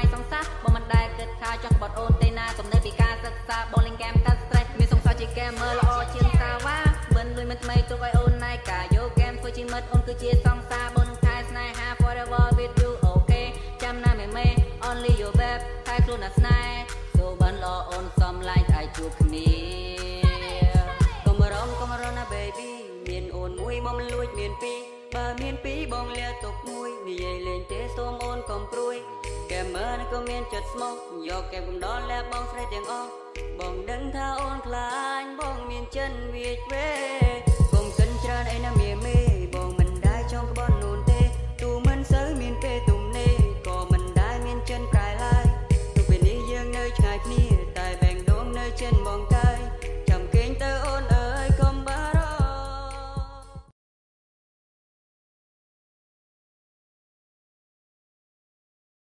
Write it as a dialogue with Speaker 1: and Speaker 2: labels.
Speaker 1: យសង្សារបងមិនដែលគិតថាចង់ក្បត់អូនទេណាទំនេរពីការសិក្សាបងលេងហ្គេមកាត់ stress មានសង្សារជា gamer ល្អជាងសាវ៉ាបិណ្ឌលុយមិនថ្មីទុកឲ្យអូនណៃកាយកហ្គេមធ្វើជាមិត្តអូនគឺជាសង្សារបងនឹងថែស្នេហា forever with you, okay? ចាំណាមេមេ only you, babe ថែខ្លួនណាស្នេហ៍សូបានល្អអូនសំឡាញ់ស្អែកជួបគ្នា
Speaker 2: កុំរំកុំរណា baby មានអូនមួយមកមិនលួចមានពីរបើមានពីរបងលាទុកមួយនិយាយលេងទេសូមអូនកុំព្រួយ gamer ក៏មានចិត្តស្មោះយកកែមកំដរលះបងស្រីទាំងអស់បងដឹងថាអូនខ្លាញ់បងមានចិនវាជ្វេ